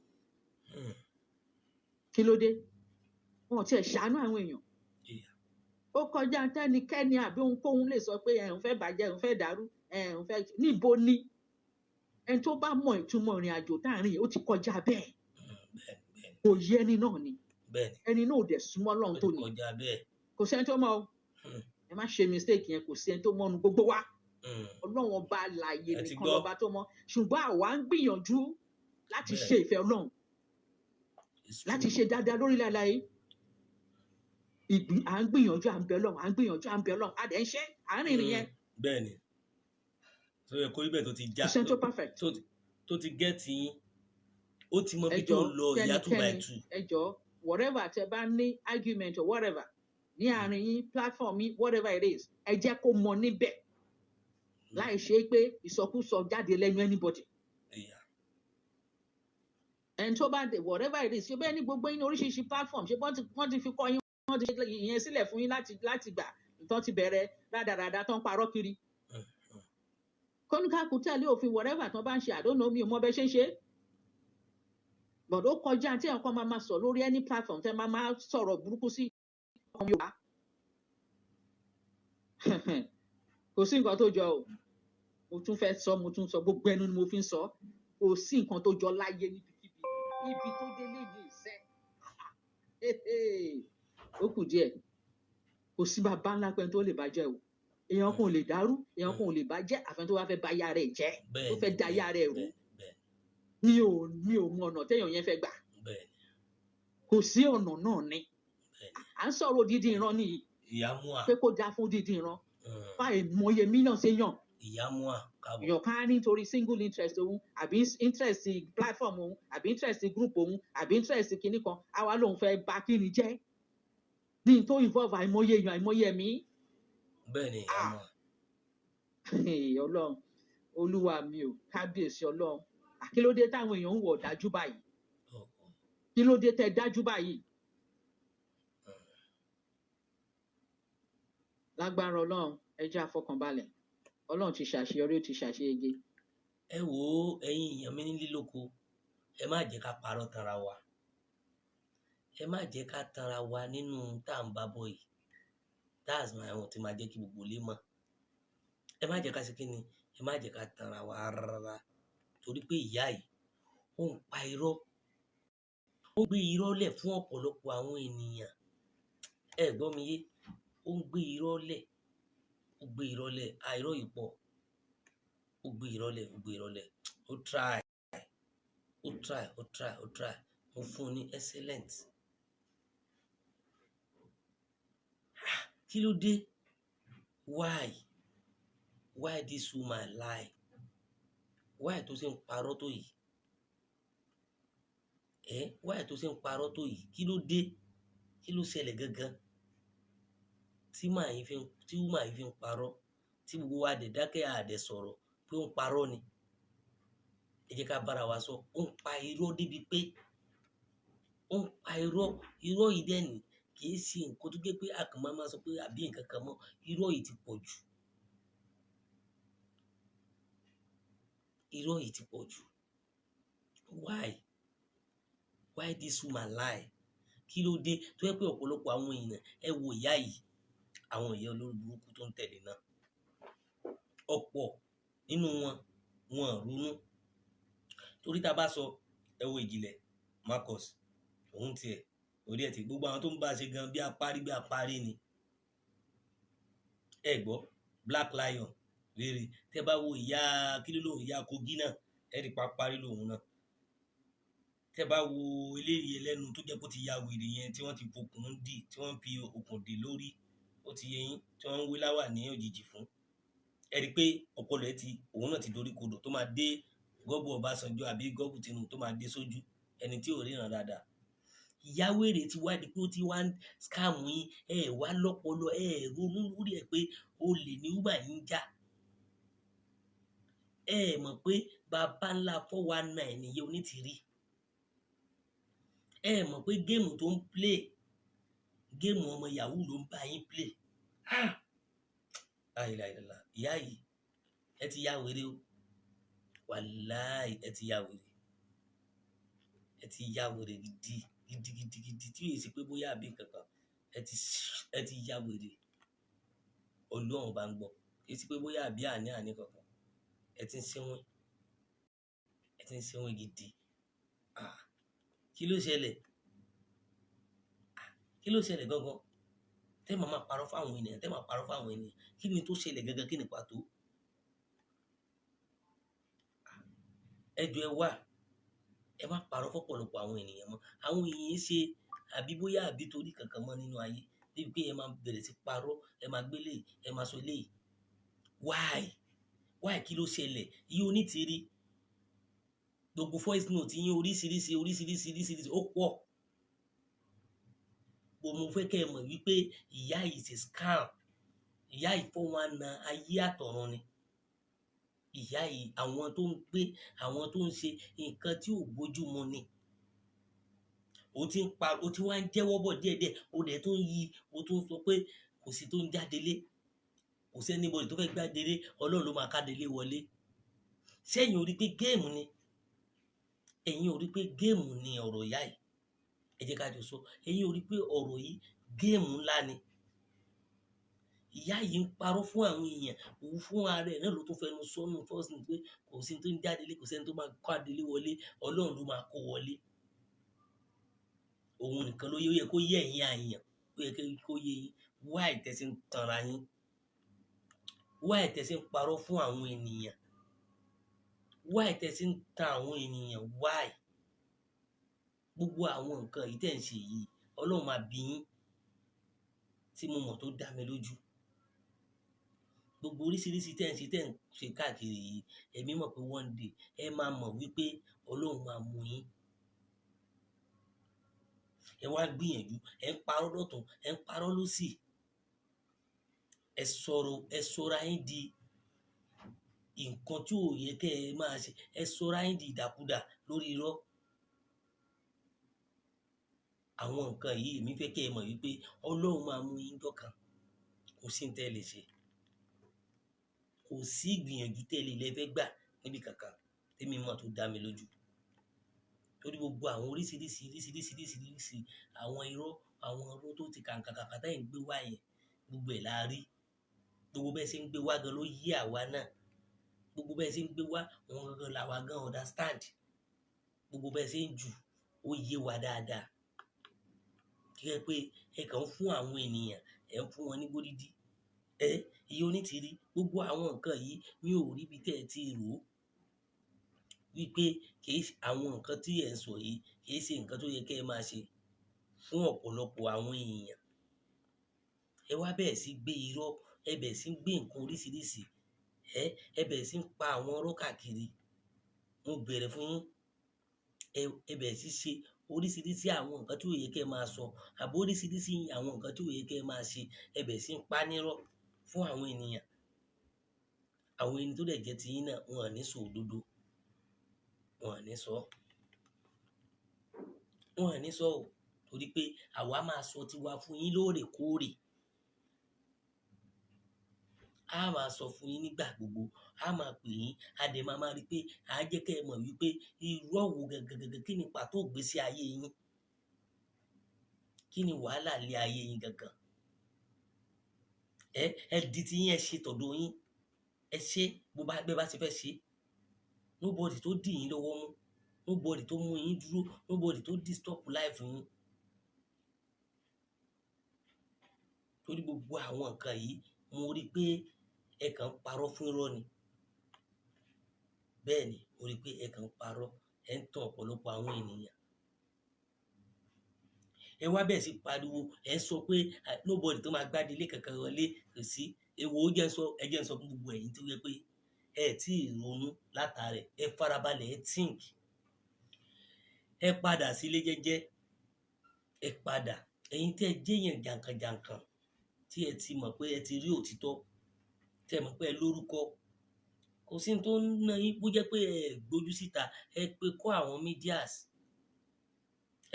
Speaker 2: Kí ló dé? Wọn ò tiẹ̀ ṣàánú àwọn èèyàn. Ó kọjá tẹ́nikẹ́ni àbí ohunkóhun lè sọ pé ẹ̀ ń fẹ́ bàjẹ́, ẹ̀ ń fẹ́ dàrú, ẹ̀ ń fẹ́ níbo ni. Ẹni tó bá mọ ìtumọ̀ ìrìn àjò táàrin yìí, ó ti kọjá bẹ́ẹ̀. Kò yé ẹni náà ni. Ẹni náà ò dẹ̀ súnmọ́ Ọlọ́run tó ní. Kò sẹ́ni tó mọ̀ o. Ẹ má ṣe mistake yẹn. Kò sí ẹni tó mọ̀nu gbogbo wa. Ọlọ́run ọba àlàyé nìkan lọ́ba tó mọ̀, ṣùgbọ́n àwa ń gbìyànjú láti ṣe ìfẹ́ Ọlọ́run, láti ṣe dáadáa lórílẹ̀ àlàyé. À ń gbìyànjú, à ń bẹ Ọlọ́run, à ń gbìyànjú, à ń bẹ Ọlọ́run, à dẹ̀ ń ṣe àárín ìrìn yẹn.
Speaker 1: Bẹ́ẹ̀ni, tó yẹ kó ibẹ̀ tó ti já.
Speaker 2: Kò sẹ́ni tó perfect.
Speaker 1: Tó ti gẹ́ẹ̀tì yín, ó ti mọ bí tó ń lọ. Ìyá two by two.
Speaker 2: Ẹ jọ̀ọ́, whatever tẹ bá ní argument or whatever ní àárín yín, platform yín, whatever it is, ẹ jẹ́ kó mọ níbẹ̀, láì ṣe pé ìsọkúsọ jáde lẹ́nu anybody. Ẹni tó bá dé, whatever it is, ṣe bẹ́ẹ̀ ní gbogbo yín ní oríṣiríṣi platform, ṣe wọ́n ti fi kọ́ yín, wọ́n ti ṣe ìyẹn sílẹ̀ fún yín láti gbà tó ti bẹ̀rẹ̀ rádaràda tó ń parọ́ kiri. Kóníkàkú tẹ̀lé òfin, whatever tó bá ń ṣe. Àdónà mi ò mọ bẹ́ ṣe ń ṣe, but ó kọjá tí ẹ̀kọ́ máa ma sọ lórí any platform, tẹ́ máa máa sọ̀rọ̀ burúkú sí ọmọ Yorùbá. Kò sí nǹkan tó jọ o. Mo tún fẹ́ sọ, mo tún sọ, gbogbo ẹnu ni mo fi ń sọ, kò sí nǹkan tó jọ láyé níbikíbi. Ibi tó délé ní ìṣẹ́, ó kù díẹ̀. Kò sí bàbá ńlá pẹ́ẹ́n tó lè bàjẹ́ o. Èèyàn kan ò lè dàrú, èèyàn kan ò lè bàjẹ́, àfẹn tó bá fẹ́ ba ya rẹ̀ jẹ́, tó fẹ́ da ya rẹ̀ rú. Mi ò mọ ọ̀nà téèyàn yẹn fẹ́ gbà. Kò sí ọ̀nà náà ni. À ń sọ̀rọ̀ odidi ìran nìyí pé kó dáa fún odidi ìran, fáì mọye mílíọ̀nù ṣe yàn.
Speaker 1: Ìyá mua, káàbọ̀.
Speaker 2: Èèyàn kan á ní nítorí single interest òun, àbí interest platform òun, àbí interest group òun, àbí interest kinní kan, àwa lòun fẹ́ bà kíni jẹ́ ní tó involve àìmọye èèyàn, àìmọye ẹ̀mí.
Speaker 1: Bẹ́ẹ̀ ni, ìyá mua.
Speaker 2: Ọlọ́run, olúwa mi ò, kábíyèsí Ọlọ́run, kí ló dé táwọn èèyàn ń wọ̀ dájú báyìí? Kí ló dé tẹ́ dájú báyìí? Lágbára Ọlọ́run, ẹ jẹ́ àfọkànbalẹ̀. Ọlọ́run ti ṣàṣeyọrí, ó ti ṣàṣeyege.
Speaker 1: Ẹ wo, ẹ̀yin èèyàn mi nílé lóko, ẹ má jẹ́ ká parọ́ tanra wa, ẹ má jẹ́ ká tanra wa nínú tá à ń bá bọ̀ yìí. That's my own tí máa jẹ́ kí gbogbo ilé mọ̀. Ẹ má jẹ́ ká ṣe kí ni, ẹ má jẹ́ ká tanra wa rárá, torí pé ìyá yìí, ó ń pa irọ́, ó gbé irọ́ lẹ̀ fún ọ̀pọ̀lọpọ̀ àwọn ènìyàn. Ẹ gbọ́ mi yé? Ó ń gbé irọ́ lẹ̀, ó gbé irọ́ lẹ̀. Irọ́ yìí pọ̀. Ó gbé irọ́ lẹ̀, ó gbé irọ́ lẹ̀. Ó try, ó try, ó try, ó try. Mo fún un ní excellent. Kí ló dé? Why this woman lie? Why tó ṣe ń parọ́ tó yìí? Ẹ why tó ṣe ń parọ́ tó yìí? Kí ló dé? Kí ló ṣẹlẹ̀ gangan tí màá yìí fi ń, tí woman yìí fi ń parọ́, tí gbogbo wa dẹ̀ dákẹ́, àdẹ̀ sọ̀rọ̀ pé ó ń parọ́ ni? Ẹ jẹ́ ká bára wa sọ. Ó ń pa irọ́ débi pé ó ń pa irọ́. Irọ́ yìí dẹ̀ ní kì Kìí ṣe nǹkan tó jẹ́ pé a kàn máa sọ pé àbí nǹkan kan mọ́. Irọ́ yìí ti pọ̀ jù. Irọ́ yìí ti pọ̀ jù. Why? Why this woman lie? Kí ló dé tó jẹ́ pé ọ̀pọ̀lọpọ̀ àwọn èèyàn, ẹ wo ìyá yìí, àwọn ìyá olórí burúkú tó ń tẹ̀lé náà, ọ̀pọ̀ nínú wọn wọn ronú. Torí tá a bá sọ, ẹ wo Ìjìnlẹ̀ Marcus, òun tiẹ̀ orí ẹ̀ tí gbogbo àwọn tó ń bá a ṣe gan bí apárí bí apárí ni. Ẹ gbọ́ Black Lion rere, tẹ bá wo ìyá kí ló lóun, ìyá Kogi náà, ẹ rí pa parí lòun náà. Tẹ bá wo eléyìí ẹlẹ́nu tó jẹ́ kó ti ya wèrè yẹn tí wọ́n ti fokùn dì, tí wọ́n fi okùn dì lórí, ó ti yẹ yín, tí wọ́n ń wé láwà ní òjijì fún. Ẹ rí i pé ọpọlọ ẹ ti òun náà ti dorí kodò tó máa dé gọ́bù Ọbásanjọ́ àbí gọ́bù Tinubu tó máa dé sójú ẹni tí ò ríran dáadáa. Ìyá wèrè ti wá di pé ó ti wá ń scam yín, ẹ wá lọ́pọlọ, ẹ ronú lórí ẹ pé olè ní woman yín já. Ẹ mọ̀ pé bàbá ńlá 419 nìyẹn Onítìrí. Ẹ mọ̀ pé game tó ń play, game ọmọ yahoo ló ń bá yín play. Ah! Láìláìlá, ìyá yìí, ẹ ti ya wèrè o. Wàláì, ẹ ti ya wèrè. Ẹ ti ya wèrè gidi, gidi, gidi, gidi tí yóò ṣe pé bóyá àbí kankan. Ẹ ti ya wèrè. Ọlọ́run bá ń gbọ́. Kì í ṣe pé bóyá àbí àní àní kankan. Ẹ ti ń ṣẹ́wọ̀n. Ẹ ti ń ṣẹ́wọ̀n gidi. Ah! Kí ló ṣẹlẹ̀? Ah! Kí ló ṣẹlẹ̀ gangan? Tẹ́ màá máa parọ́ fún àwọn ènìyàn, tẹ́ màá parọ́ fún àwọn ènìyàn. Kí ni tó ṣẹlẹ̀ gangan? Kí ni pàtó? Ẹ jọ̀ọ́ ẹ wá, ẹ má parọ́ fọ́pọ̀lọpọ̀ àwọn ènìyàn mọ́. Àwọn èèyàn ṣe àbí bóyá àbí torí kankan mọ́ nínú ayé. Débi pé ẹ máa bẹ̀rẹ̀ sí parọ́, ẹ máa gbélé, ẹ máa sọ eléyìí. Why? Why kí ló ṣẹlẹ̀? Iye Onítìrí. Gbogbo voice note yín oríṣiríṣi, oríṣiríṣi, oríṣiríṣi, ó pọ̀. Bó mo fẹ́ kẹ́ ẹ mọ̀ wípé ìyá yìí ṣe scam. Ìyá yìí 419 ayé àtọ̀run ni. Ìyá yìí, àwọn tó ń gbé, àwọn tó ń ṣe nǹkan tí ò bójú mu ni. O ti ń pa, o ti wá ń jẹ́wọ́ bọ̀ díẹ̀díẹ̀, o dẹ̀ tó ń yí, o tó ń sọ pé kò sí tó ń jáde lé. Kò sí anybody tó fẹ́ gbá délé, Ọlọ́run ló máa ká délé wọlé. Ṣé ẹ̀yin ò rí pé game ni? Ẹ̀yin ò rí pé game ni ọ̀rọ̀ ìyá yìí? Ẹ jẹ́ ká jọ sọ. Ẹ̀yin ò rí pé ọ̀rọ̀ yìí game ńlá ni? Ìyá yìí ń parọ́ fún àwọn èèyàn, òun fún ara ẹ̀ náà ló tún fẹnu sọ́nù first thing pé kò sí tó ń jáde lé, kò sí ẹni tó máa kó adélé wọlé, Ọlọ́run ló máa kó wọlé. Òun nìkan ló yẹ, ó yẹ kó yé ẹ̀yin àyàn, ó yẹ kó yé yín. Why tẹ́ ṣe ń tanra yín? Why tẹ́ ṣe ń parọ́ fún àwọn ènìyàn? Why tẹ́ ṣe ń tan àwọn ènìyàn? Why? Gbogbo àwọn nǹkan yìí tẹ́ ń ṣe yìí, Ọlọ́run máa bi yín, tí mo mọ̀ tó dá mi lójú. Gbogbo oríṣiríṣi tẹ́ ń ṣe, tẹ́ ń ṣe káàkiri yìí, èmi mọ̀ pé one day ẹ máa mọ̀ wípé Ọlọ́run máa mú yín. Ẹ wá gbìyànjú, ẹ ń parọ́ lọ́tùn, ẹ ń parọ́ lósì. Ẹ sọ̀rọ̀, ẹ sọra yín di nǹkan tí ò yẹ kí ẹ máa ṣe. Ẹ sọra yín di ìdàkudà lórí irọ́. Àwọn nǹkan yìí èmi fẹ́ kí ẹ mọ̀ wípé Ọlọ́run máa mú yín jọ́kan. Kò sí ohun tí ẹ lè ṣe. Kò sí ìgbìyànjú tí ẹ lè lẹ fẹ́ gbà níbi kankan tí èmi mọ̀ tó dá mi lójú. Torí gbogbo àwọn oríṣiríṣi, oríṣiríṣi, oríṣiríṣi àwọn irọ́, àwọn irọ́ tó ti kànkànkànkàn tí ẹ̀ ń gbé wá yẹn, gbogbo ẹ̀ la rí. Gbogbo bẹ́ẹ̀ ṣe ń gbé wá gan ló yé àwa náà. Gbogbo bẹ́ẹ̀ ṣe ń gbé wá, òun gangan làwa gan understand. Gbogbo bẹ́ẹ̀ ṣe ń jù, ó yé wa dáadáa. Kí ẹ pé ẹ kàn ń fún àwọn ènìyàn, ẹ ń fún wọn ní gbódídí. Ẹ, iye Onítìrí, gbogbo àwọn nǹkan yìí mi ò rí bí tẹ́ ẹ ti rò ó. Wípé kì í ṣe àwọn nǹkan tí ẹ̀ ń sọ yìí, kì í ṣe nǹkan tó yẹ kí ẹ máa ṣe fún ọ̀pọ̀lọpọ̀ àwọn èèyàn. Ẹ wá bẹ̀rẹ̀ sí gbé irọ́, ẹ bẹ̀rẹ̀ sí gbé nǹkan oríṣiríṣi, ẹ bẹ̀rẹ̀ sí pa àwọn irọ́ káàkiri. Mo bẹ̀rẹ̀ fún yín. Ẹ bẹ̀rẹ̀ sí ṣe oríṣiríṣi àwọn nǹkan tí ò yẹ kí ẹ máa sọ àbí oríṣiríṣi àwọn nǹkan tí ò yẹ kí ẹ máa ṣe. Ẹ bẹ̀rẹ̀ sí pa nírọ́ fún àwọn ènìyàn. Àwọn ẹni tó dẹ̀ jẹ́ ti yín náà, wọ́n ò ní sọ òdodo. Wọ́n ò ní sọ. Wọ́n ò ní sọ o. Torí pé àwa máa sọ tiwa fún yín lóòrèkóòrè, a máa sọ fún yín nígbà gbogbo, a máa pè yín, a dẹ̀ máa máa rí pé à á jẹ́ kẹ́ ẹ mọ̀ wípé irọ́ wo gangan, kí ni pàtó ìgbésí ayé yín, kí ni wàhálà ilé ayé yín gangan. Ẹ di ti yín, ẹ ṣe tọ̀dọ̀ yín, ẹ ṣe bó bá bẹ́ẹ̀ bá ṣe fẹ́ ṣe. Nobody tó dì yín lọ́wọ́ mú, nobody tó mú yín dúró, nobody tó disturb life yín. Torí gbogbo àwọn nǹkan yìí, mo rí i pé ẹ kàn ń parọ́ fún irọ́ ni. Bẹ́ẹ̀ ni, mo rí i pé ẹ kàn ń parọ́, ẹ ń tan ọ̀pọ̀lọpọ̀ àwọn ènìyàn. Ẹ wá bẹ́ẹ̀ sì pariwo, ẹ ń sọ pé nobody tó máa gbádìí ilé kankan wọlé kò sí. Èwo ó jẹ́ ń sọ, ẹ jẹ́ ń sọ fún gbogbo ẹ̀yin tó yẹ pé ẹ tí ì ronú látàrẹ̀, ẹ farabalẹ̀, ẹ think. Ẹ padà sílé jẹ́jẹ́, ẹ padà. Ẹ̀yin tí ẹ jẹ́yàn jànkànjànkàn, tí ẹ ti mọ̀ pé ẹ ti rí òtítọ́, tí ẹ mọ̀ pé ẹ lórúkọ, kò sí ohun tó ń ná yín bó jẹ́ pé ẹ gbójú síta, ẹ pé kó àwọn medias,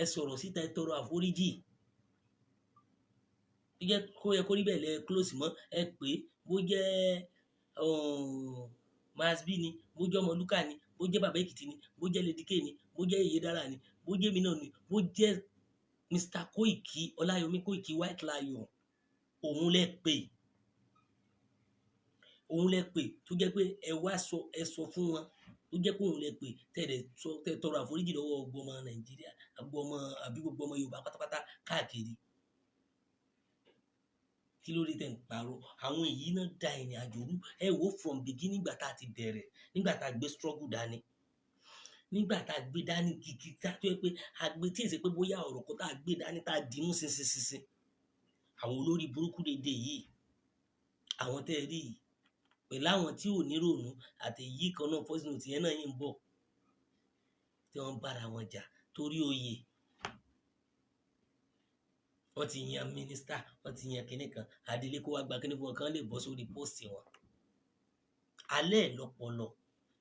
Speaker 1: ẹ sọ̀rọ̀ síta, ẹ tọrọ àforíjì. Bí jẹ́ kó yẹ kó rí bẹ́ẹ̀ lẹ close mọ́, ẹ pé bó jẹ́ Masbi ni, bó jẹ́ Ọmọlúkà ni, bó jẹ́ Bàbá Èkìtì ni, bó jẹ́ Lady K ni, bó jẹ́ Yèyé ni, bó jẹ́ èmi náà ni, bó jẹ́ Mr. Koiki, Ọláyọmí Koiki White Lion, òun lẹ pè, òun lẹ pè tó jẹ́ pé ẹ wá sọ, ẹ sọ fún wọn, tó jẹ́ pé òun lẹ pè tẹ́ sọ, tẹ́ tọrọ àforíjì lọ́wọ́ gbogbo ọmọ Nàìjíríà, gbogbo ọmọ àbí gbogbo ọmọ Yorùbá pátápátá káàkiri. Kí ló dé tẹ́ ń parọ́? Àwọn èyí náà da ìrìn àjò rú. Ẹ wò from beginning nígbà tá a ti bẹ̀rẹ̀, nígbà tá a gbé struggle dání, nígbà tá a gbé dání kìkì tá tó yẹ pé a gbé tí èsì pé bóyá ọ̀rọ̀ kan tá a gbé dání tá a dì mú ṣinṣinṣinṣin. Àwọn olórí burúkú dédé yìí, àwọn tẹ́ ẹ rí yìí, pẹ̀lú àwọn tí ò ní rònú àti èyí kan náà voice note yẹn náà yìí ń bọ̀, tí wọ́n ń bára wọn jà torí oyè. Wọ́n ti yan mínísítà, wọ́n ti yan kinní kan, adelé kó wá gba kinní fún wọn kán lè bọ́ sórí póòsì wọn. Alẹ́ lọ́pọlọ,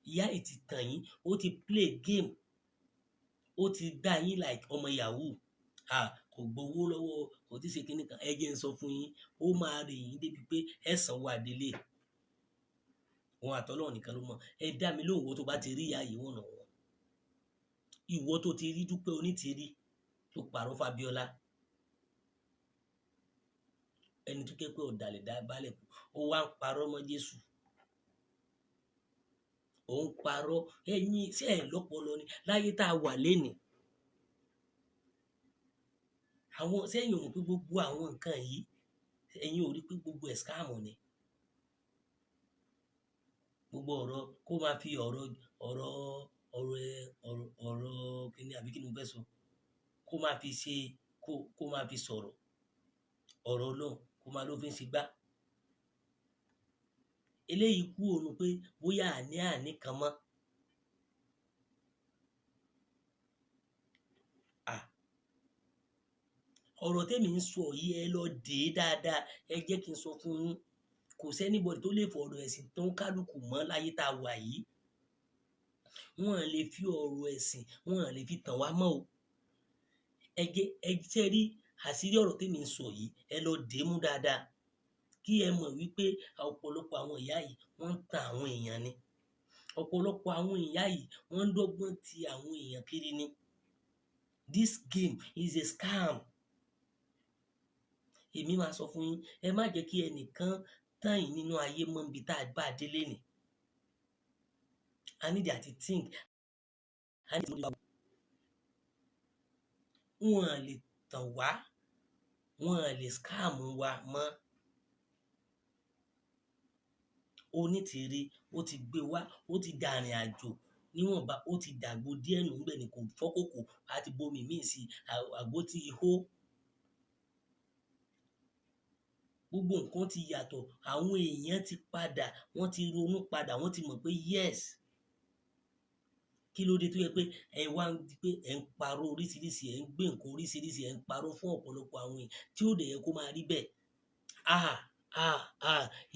Speaker 1: ìyá yìí ti tàn yín, ó ti play game, ó ti dá yín like ọmọ yahoo. Kò gbowó lọ́wọ́, kò tí ì ṣe kinní kan. Ẹ jẹ́ n sọ fún yín, ó máa rè yín débi pé ẹ sanwó adelé. Òun àtọ́lọ́run nìkan ló mọ̀. Ẹ dá mi lóhùn, ìwọ tó bá ti rí ìyá yìí wọ̀nà wọn. Ìwọ tó ti rí Dúpẹ́ Onítìrí tó parọ́ Fábíọ́lá. Ẹni tó jẹ́ pé ọ̀dàlẹ̀ dá balẹ̀ kú, ó wá ń parọ́ mọ́ Jésù. Ó ń parọ́, ẹ̀yin ṣé ẹ lọ́pọlọ ni láyé tá a wà lénìí. Àwọn ṣé ẹ̀yin ò mọ̀ pé gbogbo àwọn nǹkan yìí, ẹ̀yin ò rí pé gbogbo ẹ̀ scam ni. Gbogbo ọ̀rọ̀ kó máa fi ọ̀rọ̀ ọ̀rọ̀ ọ̀rọ̀ ọ̀rọ̀ ọ̀rọ̀ kíni àbí kíni mo fẹ́ sọ, kó máa fi ṣe kó máa fi sọ̀rọ̀ ọ̀rọ̀ Ọlọ́run, kó máa ló fi ń ṣe gbá. Eléyìí kú òun pé bóyá àní àní kan mọ́. Ọ̀rọ̀ tèmi ń sọ yìí, ẹ lọ dè é dáadáa, ẹ jẹ́ kí n sọ fún yín. Kò sí anybody tó lè fọ̀rọ̀ ẹ̀sìn tó ń kálukú mọ́ láyé tá a wà yìí. Wọ́n lè fi ọ̀rọ̀ ẹ̀sìn, wọ́n lè fi tàn wá mọ́ o. Ẹ jẹ́, ẹ ṣe rí àṣírí ọ̀rọ̀ tèmi ń sọ yìí, ẹ lọ dè é mú dáadáa. Kí ẹ mọ̀ wípé ọ̀pọ̀lọpọ̀ àwọn ìyá yìí wọ́n ń tan àwọn èèyàn ni. Ọ̀pọ̀lọpọ̀ àwọn ìyá yìí wọ́n ń dọ́gbọ́n ti àwọn èèyàn kiri ni. This game is a scam. Èmi máa sọ fún yín, ẹ má jẹ́ kí ẹnìkan tàn yín nínú ayé mọ́ níbi tá a bá délé ni. I need àti think. I need to wọ́n lè tàn wá, wọ́n lè scam wa mọ́. Onítìrí ó ti gbé wá, ó ti dàrin àjò níwọ̀nba, ó ti dàgbò díẹ̀ nù ńbẹ̀ ni, kò fọ́kòkò, a ti bomi míì sí, àgbo ti hó. Gbogbo nǹkan ti yàtọ̀, àwọn èèyàn ti padà, wọ́n ti ronú padà, wọ́n ti mọ̀ pé yes. Kí ló dé tó yẹ pé ẹ wá ń di pé ẹ ń parọ́ oríṣiríṣi, ẹ ń gbé nǹkan oríṣiríṣi, ẹ ń parọ́ fún ọ̀pọ̀lọpọ̀ àwọn èèyàn tí ó dẹ̀ yẹ kó máa rí bẹ́ẹ̀.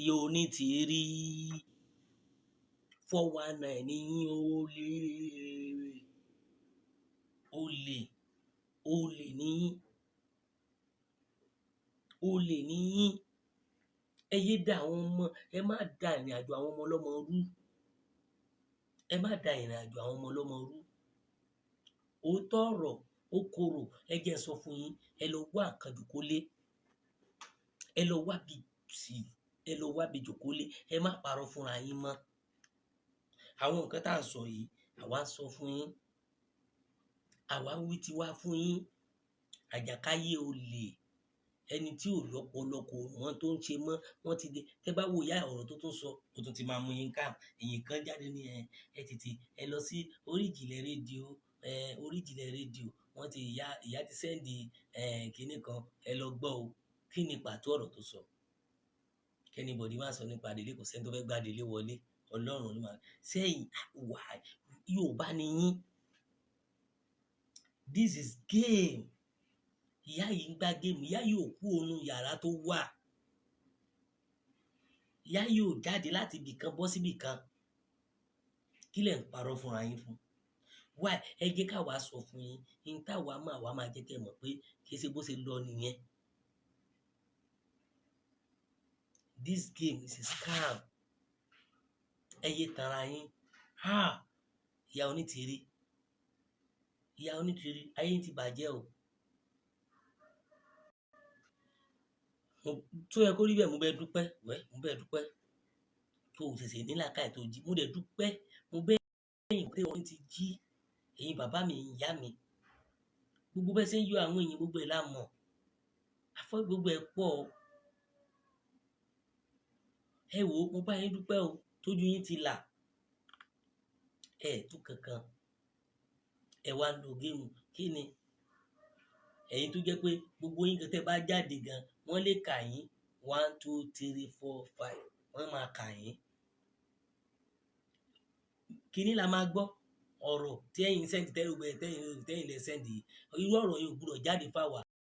Speaker 1: Ìyá Onítìrí 419 ní yín, ó lè, ó lè ní yín. Olè ní yín. Ẹ yé da àwọn ọmọ, ẹ má da ìrìn àjò àwọn ọmọ ọlọ́mọ rú. Ẹ má da ìrìn àjò àwọn ọmọ ọlọ́mọ rú. Òótọ́ ọ̀rọ̀ ó korò. Ẹ jẹ́ n sọ fún yín, ẹ lọ wá nǹkan jòkó lé, ẹ lọ wá bí sí, ẹ lọ wá bí jòkó lé. Ẹ má parọ́ fúnra yín mọ́. Àwọn nǹkan tá à ń sọ yìí, àwa ń sọ fún yín, àwa ń wí tiwa fún yín. Àjàkáyé olè, ẹni tí ò lọ́pọlọ kò mọ tó ń ṣe mọ́. Wọ́n ti dé. Tẹ́ bá wo ìyá, ọ̀rọ̀ tó tún sọ, ó tún ti máa mú yín ká èyí kan jáde ní ẹ. Ẹ tètè ẹ lọ sí Oríjìnlẹ̀ Rédíò, ẹ Oríjìnlẹ̀ Rédíò. Wọ́n ti ìyá ìyá ti send ẹ kinní kan, ẹ lọ gbọ́ o. Kí ni pàtó ọ̀rọ̀ tó sọ? K'anybody má sọ nípa délé, kò sẹ́ni tó fẹ́ gbá délé wọlé. Ọlọ́run ló máa sẹ́yìn wà. Yorùbá ni yín. This is game. Ìyá yìí ń gbá game. Ìyá yìí ò kú òun yàrá tó wà. Ìyá yìí ò jáde láti ibì kan bọ́ síbì kan. Kí lẹ̀ ń parọ́ fúnra yín fún? Why? Ẹ jẹ́ káwa sọ fún yín ní táwa máa wá máa jẹ́ kẹ́ ẹ mọ̀ pé kì í ṣe bó ṣe lọ nìyẹn. This game is a scam. Ẹ yé tanra yín. Ha, ìyá Onítìrí, ìyá Onítìrí, ayé yín ti bàjẹ́ o. Tó yẹ kó rí bẹ́ẹ̀. Mo bẹ́ẹ̀ dúpẹ́ wẹ́, mo bẹ́ẹ̀ dúpẹ́ tó o ṣẹ̀ṣẹ̀ ní làákàyè tó jí. Mo dẹ̀ dúpẹ́, mo bẹ́ẹ̀ yìn pé wọ́n ti jí. Ẹ̀yin bàbá mi, ìyá mi, gbogbo bẹ́ẹ̀ ṣe ń yọ àwọn èèyàn, gbogbo ẹ̀ la mọ̀. Àfọ́ gbogbo ẹ̀ pọ̀ o. Ẹ wò ó, mo bá yín dúpẹ́ o, tójú yín ti là. Ẹ tú kankan, ẹ wá ń lo game. Kí ni ẹ̀yin tó jẹ́ pé gbogbo yín gan, tẹ́ bá jáde gan, wọ́n lè kà yín one, two, three, four, five, wọ́n máa kà yín. Kíní la máa gbọ́ ọ̀rọ̀ tí ẹ̀yin send tẹ́lẹ̀, tẹ́yìn tẹ́yìn lẹ send yìí. Irú ọ̀rọ̀ yìí ò gbúdọ̀ jáde fáwa.